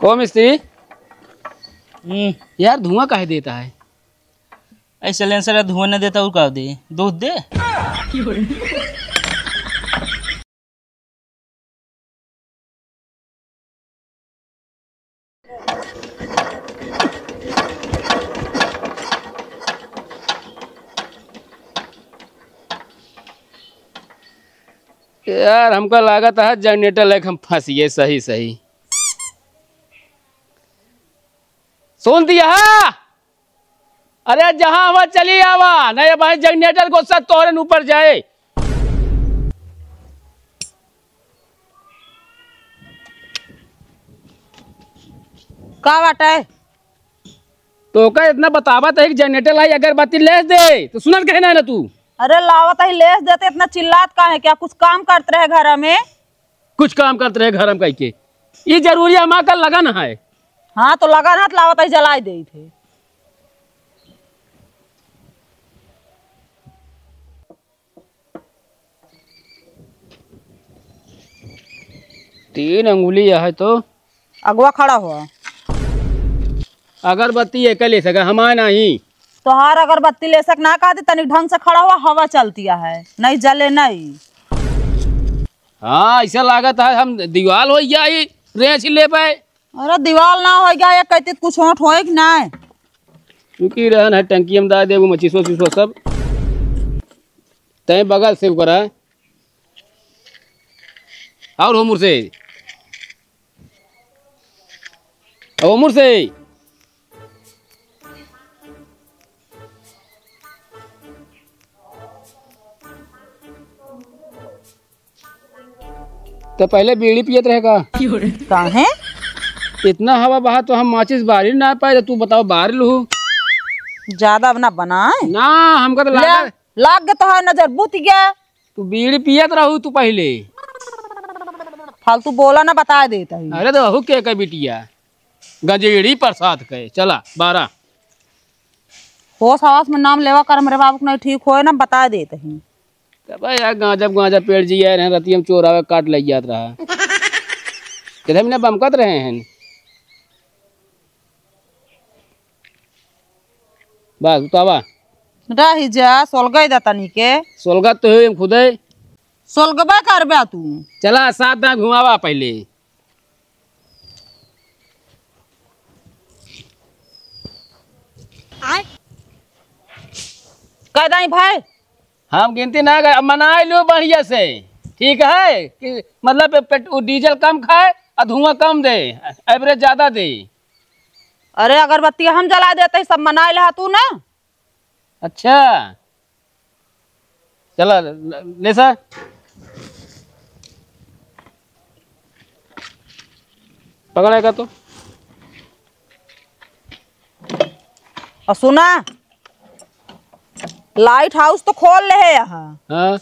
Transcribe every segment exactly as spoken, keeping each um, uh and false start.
को मिस्त्री? हम्म। यार, धुआं काहे देता है? ऐ silencer धुआं न देता, और का दे? दूध दे। यार, हमका लागत है generator लेके हम फंस गए सही सही। सुन दिया हा? अरे, जहाँ हवा चली आवा, नहीं भाई, generator को सब तोहरे ऊपर जाए। का बाटे? तोका इतना बतावत है कि generator लाई, अगरबत्ती लेस दे, तो सुनत कहे ना, ना तू। अरे, लावत ही लेस देते, इतना चिल्लात काहे? क्या कुछ काम करत रहे घर में? कुछ काम करत रहे घर में कह के। ई जरूरी है, हमार का लगन है। हाँ, तो लगन है, तो लावत ही जलाई देई थे। तीन अंगुली है तो। अगवा खड़ा हुआ। अगरबत्ती एक ले सके, हमार नहीं। तोहार अगरबत्ती ले सक ना कहती, तनिक ढंग से खड़ा हुआ, हवा चलती है, नहीं जले नहीं। हाँ, ऐसा लागत है हम दीवाल हो गया ही, रेंच ले पाए। अरे दीवाल ना हो गया, ये कहती कुछ होट होए कि नहीं? रुकी रहन है, टंकी हम डाल देबू, मचिसो सिसो सब। तय बगल से ओकरा। और हो मुर से। ओ मुर से। तो पहले बीड़ी पियत रहे का? काहे? इतना हवा बहा तो हम माचिस बारी ना पाए, तो तू बताओ बारी लूँ। ज्यादा अब ना बनाए। ना, हमका तो ले, लाग लाग गया तो है नजर बुत गया। तू बीड़ी पियत रहू तू पहले। फालतू बोला ना, बता देत ही। अरे तो अहू के का बिटिया, गंजेड़ी प्रसाद के, चला बारह। होश हवास में नाम लेवा कर, मेरे बाबू को नहीं ठीक होए ना, बता देत ही। तब यार गांजा गांजा पेड़ जी आए रहे, रतिया में चोरावे काट ले जात रहा। किधर में बमकत रहे हैं। बस उतावा। रही जा, सोलगई दा तनी के। सोलगा तो है हम खुदे। सोलगबा करबा तू। चला सात दांत घुमावा पहले। आय। कह दाई भाई। हम गिनती ना कर, अब मनाई लो बढ़िया से, ठीक है? कि मतलब पेट-, वो डीजल कम खाए और धुआं कम दे, average ज्यादा दे। अरे अगरबत्ती हम जला देते, सब मनाई लहा तू ना। अच्छा, चला, ल-, ले सा। पकड़ा का तो। और सुना, light house तो खोल ले है यहाँ। हाँ।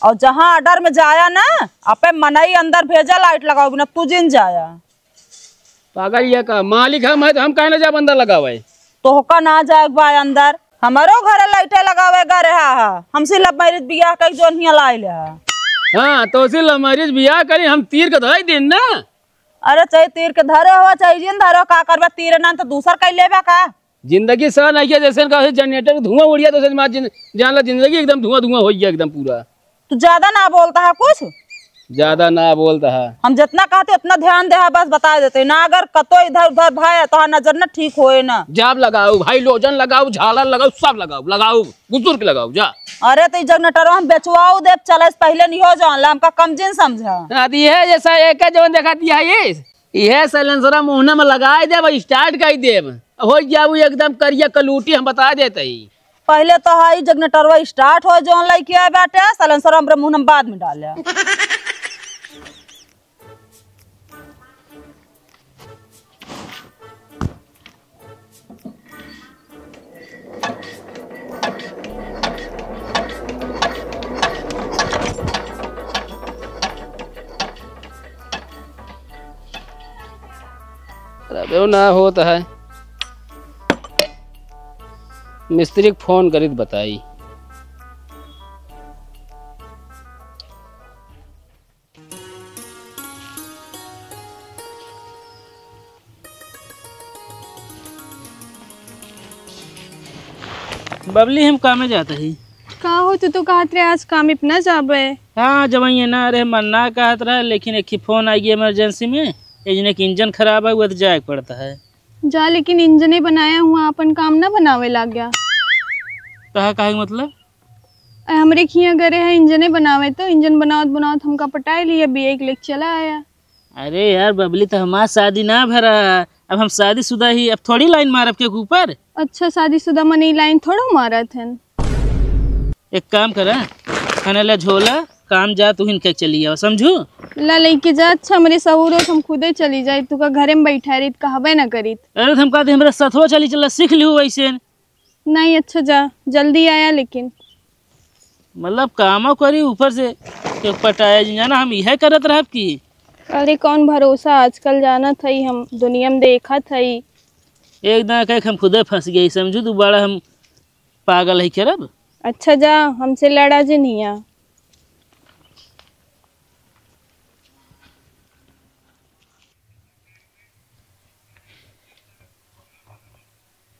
और जहाँ order में जाया ना, अपे मनई अंदर भेजा light लगाओ, बिना तू जिन जाया। पागल ये का? मालिक हम है तो हम काहे ना जाब अंदर लगावे? तोहका ना जाए के बा अंदर, हमरो घरे लाइटे लगावे गा रहा है। हमसे love marriage बियाह कई जोन हियाँ लाए ले है। हाँ, तो उसी love marriage बियाह करी, हम तीर के धराई दिन ना। अरे चाहे तीर के धरे हो, चाहे जिन धरे हो, का करबा? तीर ना तो दूसर कई लेबा का? जिंदगी सह नहीं है, जैसे इनका generator धुआं उड़िया, तो मार जिन-, जान ला जिंदगी एकदम धुआं धुआं हो गया एकदम पूरा। तू ज्यादा ना बोलता है कुछ। ज्यादा ना बोलता है। हम जितना कहते उतना ध्यान दे है, बस बता देते ना। अगर कतो इधर उधर भाई तो नजर ना ठीक होए ना। जाब लगाओ भाई, लोजन लगाओ, झालर लगाओ, सब लगाओ, लगाओ, बुजुर्ग लगाओ जा। अरे तो ई generator हम बेचवाओ देब, चले से पहले नहीं हो जान ला, हमका कम जिन समझा। हाँ, तो यह जैसा एक है जवन देखा दिया ये, यह silencer मुहना में लगाए देब, start कर देब, हो जाऊ एकदम करिया कलूटी, हम बता देते ही। पहले तो हाई generatorवा start हो, जौन लइके आए बाटे, silencer हमरे मुंह में बाद में डाले। अबे वो ना होत है, मिस्त्री के फोन करित बताई। बबली, हम कामे जात ही। का हो, तू तो कहत रहे आज कामे पे ना जाबे। हाँ, जब ये ना रहे, मन ना कहत रहे, लेकिन एक ही फोन आ गया इमरजेंसी में, एक जने के इंजन खराब है, वो तो जाए के पड़ता है। जा, लेकिन इंजने बनाया हुआ, अपन काम ना बनावे लाग गया। कहा, कहा के मतलब? अरे, हमरे खिया घरे है, इंजने बनावे, तो इंजन बनावत बनावत हमका पटाए लिया, बिया एक लेके चला आया। अरे यार बबली, तो हमार शादी ना भरा, अब हम शादीशुदा ही, अब थोड़ी लाइन मारब के ऊपर। अच्छा, शादीशुदा मने ई लाइन थोड़ो मारत हन। एक काम करा, खाना ला झोला, काम जा तू हिनके चली आवा, समझू? ला लेके जा, अच्छा हमरे सहूर हो, हम खुदे चली जाई, तू का घरे में बैठा रही, कहबे ना करीत। अरे तो हम कहते हमरा सथवा चली चला, सीख लिहू वैसे। नहीं, अच्छा जा, जल्दी आया लेकिन। मतलब कामो करी, ऊपर से के पटाया जी, जाना हम यह करत रहब की। अरे कौन भरोसा, आजकल जानत हई हम, दुनिया में देखत हई। एक दाना कहे हम खुदे फंस गई, समझू तू बड़ा हम पागल है करब। अच्छा जा, हमसे लड़ा जे निया।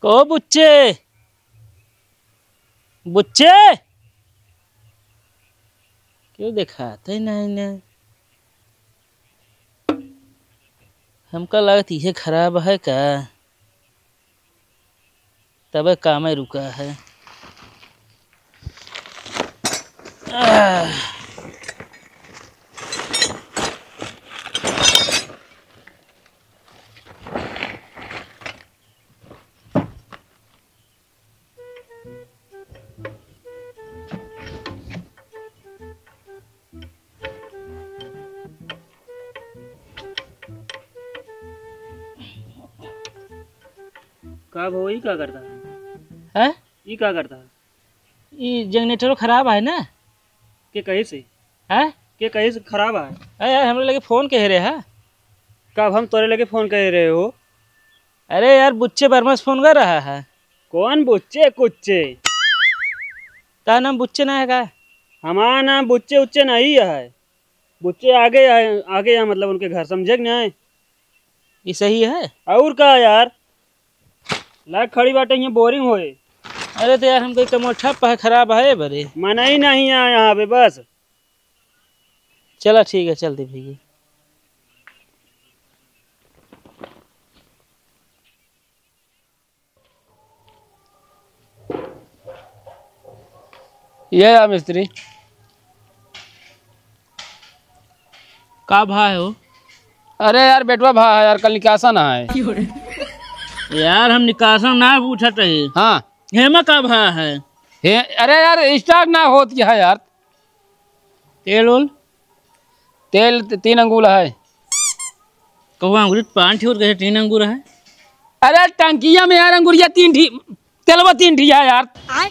को बुच्चे, बुच्चे, क्यों देखाते नहीं ने? हमका लगत इहे खराब है का? तबे कामे रुका है। आह। का भो, ई का करता है? हैं? ई का करता है? ई जनरेटरो खराब है ना। के कहे से? हैं? के कहे से खराब है? अरे यार, हमरे लगे फोन कहे रहे है। कब हम तोरे लगे फोन कहे रहे हो? अरे यार, बुच्चे वर्मा से फोन कर रहा है। कौन बुच्चे कुच्चे? का नाम बुच्चे ना है का? हमारा नाम बुच्चे उच्चे नहीं है। बुच्चे आगे आए, आगे आए, मतलब उनके घर, समझे कि नहीं? ये सही है। और का यार, लाइट खड़ी बाटे, यहाँ बोरिंग होए। अरे तो यार, हमको एक कमवा ठप है, खराब है बरे। मनई नहीं है यहाँ पे बस। चला ठीक है, चलते भैया। ये या मिस्त्री। का भा है हो? अरे यार, बेटवा भा है यार, कल निकासन है। यार, हम निकासन ना पूछत है। हाँ। हेमा का भा है? हे, अरे यार, start ना होत है यार। तेल ओल? तेल त-, तीन अंगुल है। कौआ अंगुरी पाँच ठे और कहे तीन अंगुर है? अरे टंकिया में यार अंगुरिया तीन ठी, तेलवा तीन ठी है यार। आय?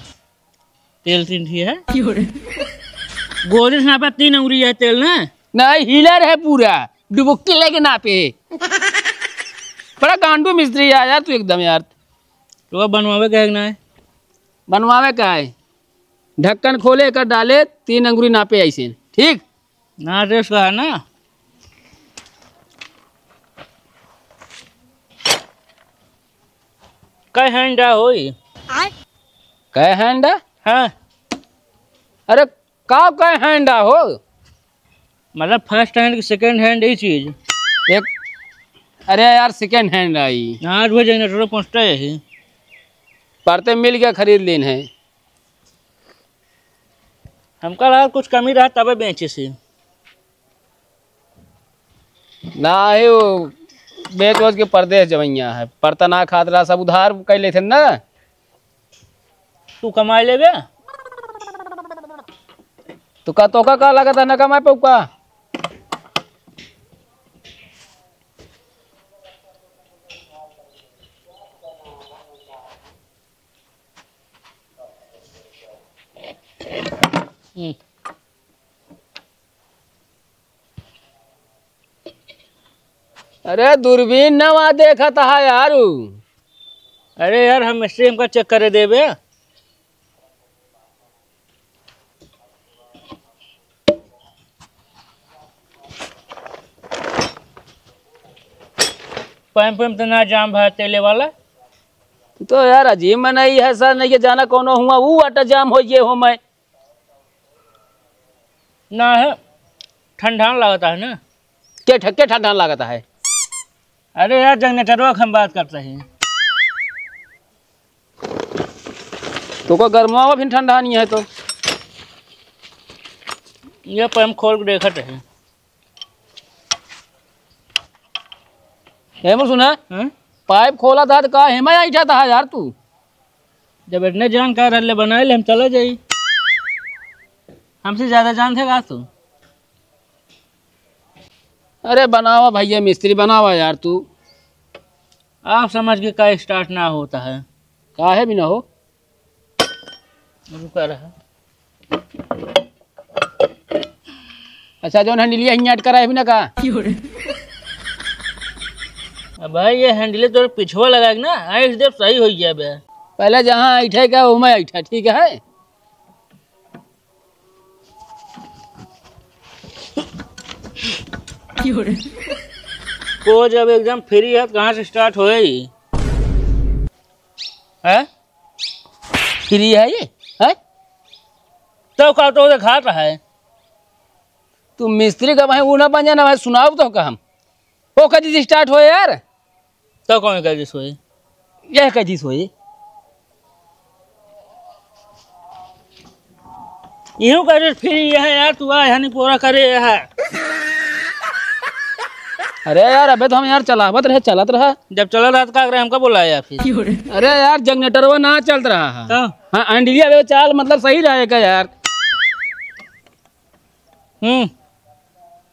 तेल तीन ठी है? क्यों रे? गोदरेज नापा तीन अंगुरी है तेल ना? नहीं, हीलर है पूरा, डुबुक्की लेके नापे। बड़ा गांडू मिस्त्री है यार तू एकदम यार। तो अब बनवावे का है कि ना है? बनवावे का है। ढक्कन खोले, एकर डाले, तीन अंगुरी नापे ऐसे, ठीक? ना, ड्रेस का है ना? कै हैंडा होई? कै हैंडा? हाँ। अरे, का कै हैंडा हो? मतलब first hand की second hand ही चीज। एक, अरे यार, second hand आई। हाँ, वो जनरेटर पहुँचता है। परते मिल गया, खरीद लेन है। हमका लगा कुछ कमी रहा तबे बेचे से। ना है वो, बेच वोच के परदेस जवैया है, परता ना खात रहा, सब उधार कर लेते ना। तू कमाई लेबे? तो का, तोका का लागत है ना कमाई पौका? हम्म। अरे दूरबीन ना वहाँ देखत है यार उ। अरे यार, हम मिस्त्री हमका check करे देबे। पाइप वाइप तो ना जाम भा तेले वाला। तो यार अजीब मनई है सर, नहीं के जाना कौनो हुआ, ऊ अटा जाम होइ गए हो मैं। ना है, ठंडान लागत है ना। के ठ-, के ठंडान लागत है? अरे यार, जनरेटरवा के हम बात करत ही। तो को गरमावा फिर ठंडा नहीं है तो। ये पाइप खोल के देखत है। हेमू सुना, हैं? पाइप खोला था तो का हेमा ऐठा था यार तू? जब इतने जानकार रहले बनाए ले, हम चला जाई। हमसे ज्यादा जानते का तू? अरे बनावा भैया, मिस्त्री बनावा यार तू। आप समझ के का स्टार्ट ना होता है? काहे भी ना हो? रुका रहा। अच्छा, जौन हैंडलिया हियाँ अटका रहा है भी ना का? अब भाई, ये हैंडले तोरे पिछवा लगा के ना, ऐठ देब, सही होइ जाबे। पहले जहाँ ऐठे का, वो मैं ऐठा, ठीक है? को जब एकदम फ्री है, कहाँ से स्टार्ट होए? हैं? फ्री है ये? हैं? तो का तो देखात है। तू मिस्त्री का भाई, वो ना बन जाना भाई, सुनाओ तो का हम। ओ कदी से स्टार्ट होए यार? तो कौन कदी से होए? यह कदी से होए? इहू करे फ्री है यार, तू आ, यानी पूरा करे है। अरे यार, अबे तो हम यार चलावत रहे, चलत रहा। जब चलत रहा तो का करे, हमका बोला यार फिर? अरे यार, जनरेटरवा ना चलत रहा है। तो? हाँ, अंडलिया वे चाल, मतलब, सही रहेगा यार। हम्म।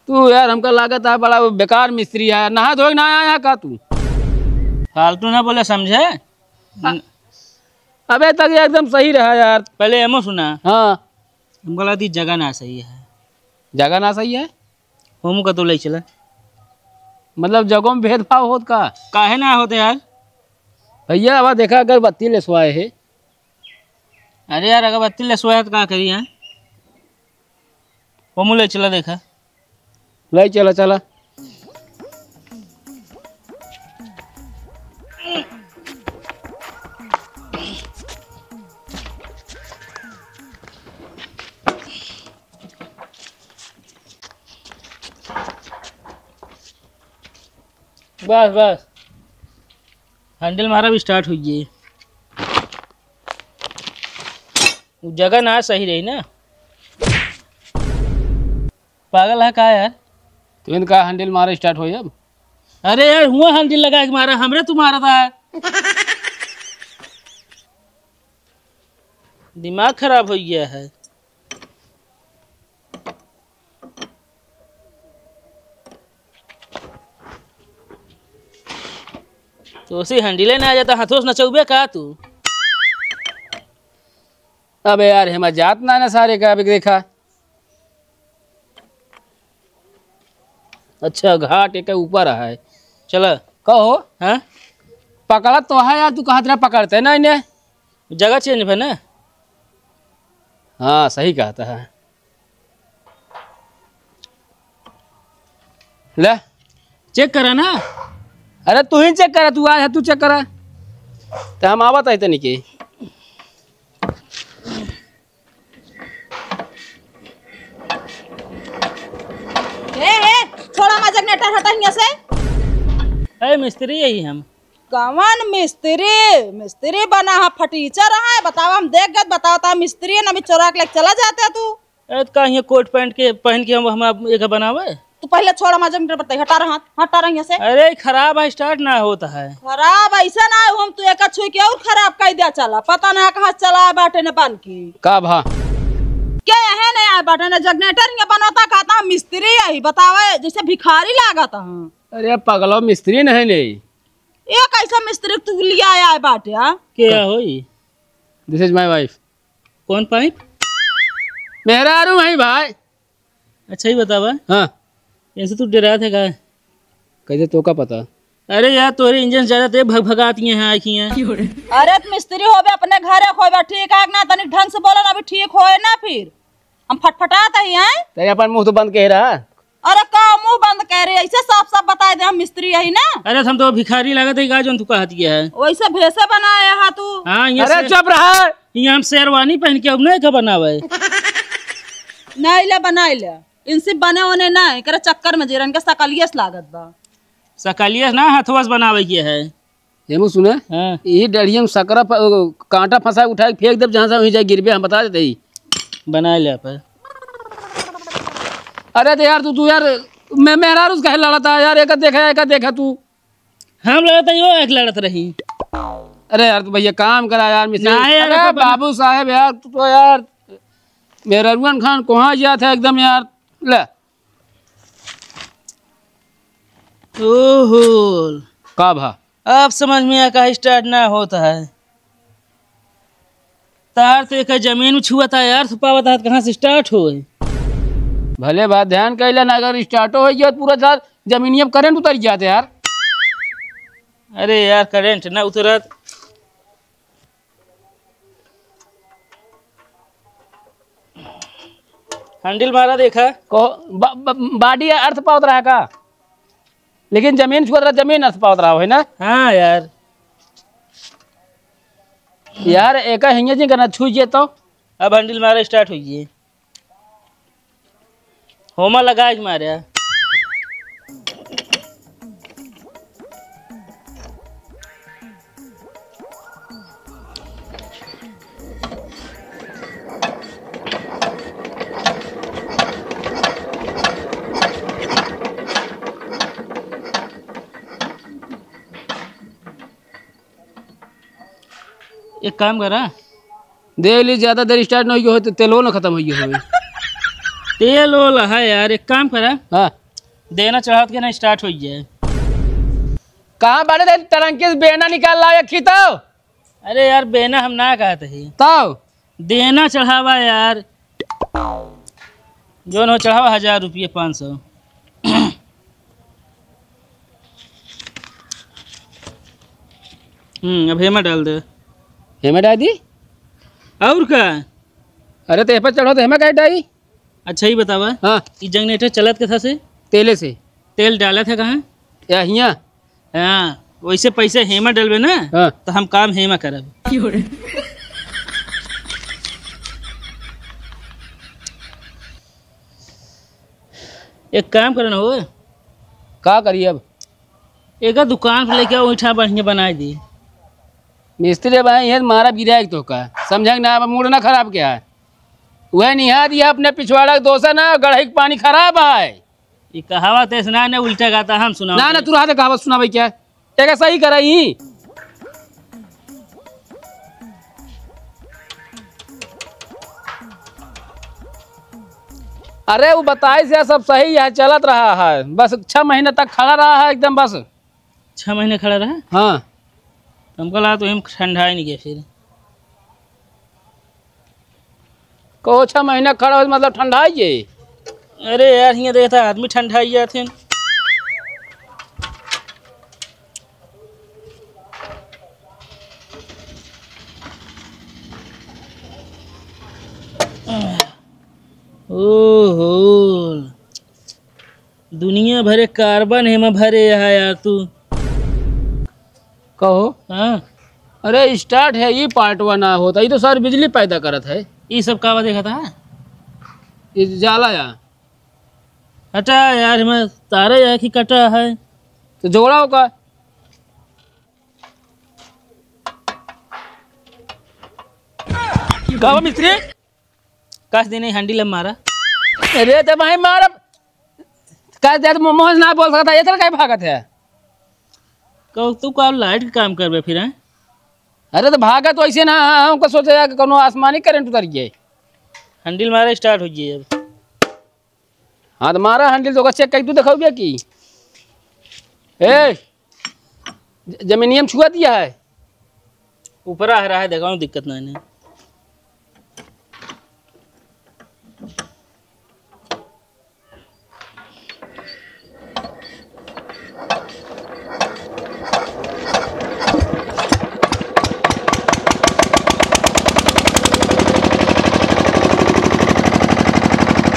तू यार, हमका लागत है बड़ा बेकार मिस्त्री है, नहा धोए ना आया का तू? फालतू ना बोले, समझे? अ-, अबे तक ये एकदम सही रहा यार। पहले एमो सुना। हाँ। हमका लगती जगह ना सही है। जगह ना सही है? होमू का तो ले चला। मतलब जगहों में भेदभाव होत का? काहे ना होते यार? भैया, अब देखा, अगरबत्ती लेसवाए है। अरे यार, अगरबत्ती लेसवाए है तो का करी है? होमू ले चला, देखा। ले चला, चला। बस, बस। हैंडल मारा भी स्टार्ट हुई है। वो जगह ना सही रही ना। पागल है का यार? तू इनका हैंडल मारा स्टार्ट होई अब। अरे यार, हुआ हैंडल लगा के मारा, हमरे तू मारा था। दिमाग खराब हो गया है। तो उसे हैंडले ना आ जाता, हाथों से नचौबे का तू? अबे यार, हेमा जात ना ना सारे का, अभी देखा। अच्छा, घाट एक ऊपर है। चला। कहो। हाँ? पकड़ा तो है यार, तू कहा तेरा पकड़ते ना इन्हें। जगह चेंज भे ना। हाँ, सही कहता है। ले। चेक करा ना। अरे तू ही चेक करा, तू आया है, तू चेक करा। तो हम आवत है तनी के। ए, ए, छोड़ा मजाक, नेटर हटा हियां से। ए, मिस्त्री यही हम। कवन मिस्त्री? मिस्त्री बना है, फटीचर है। बतावा, हम देख गए, बतावा, ता मिस्त्री है ना, अभी चोरा के लेके चला जाते तू। ए, तो का हियां कोट पैंट के पहन के हम, हम एक बनावे? तू पहले छोड़ा मजाक, नेटर बताई, हटा रहा, हटा रहा हियां से। अरे, खराब है, स्टार्ट ना होता है। खराब ऐसा ना हो, हम तू एक छुई के और खराब कर दिया। चला, पता ना कहाँ से चला बाटे न बन के। का भा? के यहे नहीं आए बाटे न, जनरेटर ये बनोता, कहता हम मिस्त्री यही, बतावे जैसे भिखारी लागत है। अरे पगलो, मिस्त्री नहीं, नहीं। ये कैसा मिस्त्री तू लिया आया है बाटे, हाँ? के का? होई? This is my wife। कौन पाइप? मेहरारू है भाई। अच्छा, ही बतावा। हाँ। ऐसे तू डरा थे का? कैसे, तो का पता? अरे यार, तोरे इंजन से ज्यादा ते भग भगाती हैं, आँखी हैं। अरे, तो मिस्त्री होबे, अपने घरे होबे, ठीक है ना? तनिक ढंग से बोला ना, अभी ठीक होए ना फिर। हम फटफटात ही हैं। तेरे अपन मुंह तो बंद कह रहा। अरे, का मुंह बंद कह रहे? ऐसे साफ बताइ दे, हम मिस्त्री हई ना। अरे, हम तो भिखारी लागत है का, जौन तू कहत गया है? वैसे भेसे बनाए हा तू। हाँ, ये अरे, शेर-, चुप रहा। ये हम शेरवानी पहन के अब नहीं का बनावे। नहीं ले, बनाई ले। इनसे बने होने ना, एकरे चक्कर में जेरन के सकलियस लागत बा। सकलियस ना, हथवस बनावे के है। हेमू सुने, हाँ। यही डढ़िया में सकरा फ-, कांटा फंसा के उठा के फेंक देब, जहाँ से वहीं जाए गिरबे, हम बता देते ही। बना ले आप। अरे तो यार, तू, तू यार, मैं मेहरारू से काहे लड़ता है यार, एक देखा, एक देखा तू। हम लड़त ही, वो एक लड़त रही। अरे यार, तू भैया काम करा यार, मिस्त्री। ना यार, अरे अपन बाबू साहेब यार, तू तो यार मेहरारुअन खान कहाँ जात है एकदम यार। ले। ओहो। का भा? अब समझ में आया काहे start ना होत है। तार तो एक जमीन में छुआ था यार, तो पावत है, कहाँ से start होए? भले बात ध्यान कैला ना, अगर start हो गया तो पूरा साथ जमीनिया में current उतर जाते यार। अरे यार, current ना उतरत। Handle मारा देखा। को-, ब-, ब-, body अर्थ पावत रहा का? लेकिन जमीन छुअत रहा, जमीन अर्थ पावत रहा है ना? हाँ यार। यार, एका हिंगे जी करना, छुई जे तो। अब handle मारा start होइए। होमा लगाए के मारे। एक काम करा। देख ली, ज्यादा देर start न होई हो तो तेलो न खतम होई होवे। तेल ओल है यार, एक काम करा। हाँ। देना चढ़ावत के ना start होई जाए। कहाँ बाटे रे टरंकी से बेना निकाल लाओ एक खीतो। अरे यार, बेना हम ना कहत ही। तब? देना चढ़ावा यार। जौन हो चढ़ावा, हजार रुपये, पाँच सौ। हम्म, अब हेमा डाल दे। हेमा डाल दी? और का? अरे, तो एपर चढ़ो तो हेमा काहे डाई? अच्छा, ई बतावा। हाँ। ई generator चलत कथा से? तेले से। तेल डालत है कहाँ? या हियाँ। हाँ, वैसे पैसे हेमा डलबे ना, हाँ। तो हम काम हेमा करब। एक काम करे ना हो। का करी अब? एक दुकान पे लेके आओ, ओइठा बढ़िया बनाए दी। मिस्त्री भाई, ये मारा गिराए तो का? समझा कि ना, अब मूड ना खराब क्या है? वह निहार ये अपने पिछवाड़ा के दोस्त है ना, गढ़ई के पानी खराब है। ई कहावत ऐसे ना, ने उल्टा गाता हम सुनाओ ना, ना, तो। तू रहा दे कहावत सुनावे क्या? एक सही करा ही। अरे वो बताइस सब सही है, चलत रहा है, बस छह महीने तक खड़ा रहा है एकदम बस। छह महीने खड़ा रहा? हाँ। तो हमको लगा तो हम ठंडा ही नहीं गया फिर। कहो, छह महीना खड़ा हो, मतलब, ठंडाई जे? अरे यार, हियाँ देखता, आदमी ठंडाई जात हैं। ओहो, दुनिया भरे कार्बन हेमा भरे यहाँ यार तू। कहो। हाँ। अरे, start है, ई partवा ना होता, ई तो सारी बिजली पैदा करत है। ई सब कावा देखत है? ई जाला या। हटा यार, मैं तारे या कि कटा है। तो जोड़ा ओका। कावा मिस्त्री? कस देने handle अब मारा। अरे तो भाई मार अब। कस दे तो मुँह से ना बोल सकता, ये तरह काहे भागत है? कहो तू का light के काम करबे फिर, हैं? अरे तो भागत वैसे ना, हमको सोचा कि कोनो आसमानी current उतर गया। Handle मारा, start हो गया अब। हाँ तो मारा handle तो check कर, तू दिखाओ भैया की। ए, ज-, जमीनियम छुआ दिया है। ऊपर आ रहा है, देखा हूँ, दिक्कत नहीं, नहीं।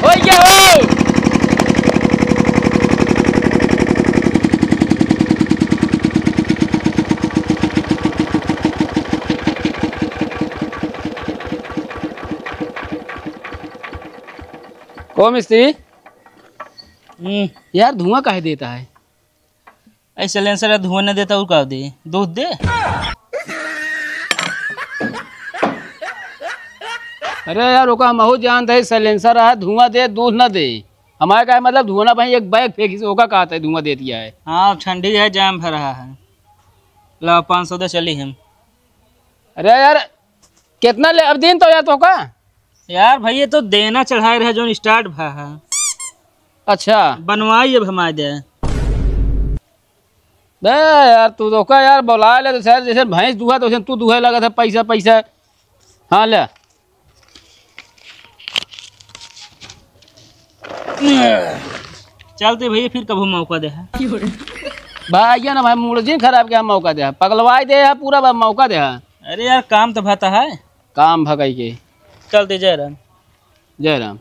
ओए, ये हो! ओ मिस्त्री, हम्म। यार, धुआं काहे देता है? ऐ silencer है, धुआं न देता, और का दे? दूध दे। अरे यार, ओका हमहू जानत है, silencer है, धुआं दे, दूध न दे। हमारे का मतलब, धुआं ना भाई, एक बैग फेंकी से ओका कहत है, धुआं देती है। हाँ, ठंडी है, जाम भर रहा है। ला, पाँच सौ दे, चली हम। अरे यार, कितना ले, अब दिन तो यार तोका। यार भाई, ये तो देना चढ़ाए रहे, जोन start भा है। अच्छा। बनवाई अब हमारे दे। बे यार, तू तोका यार बोला ले तो सर, जैसे भैंस दुहा तो वैसे तू दुहे लगत है, पैसा, पैसा। हाँ, ले। चलते भैया, फिर कभू मौका दे है। भैया ना भाई, मूड जिन खराब के हम मौका दे है, पगलवाई दे है पूरा, बा मौका दे है। अरे यार, काम तो भता है। काम भगाई के। चलते, जय राम। जय राम।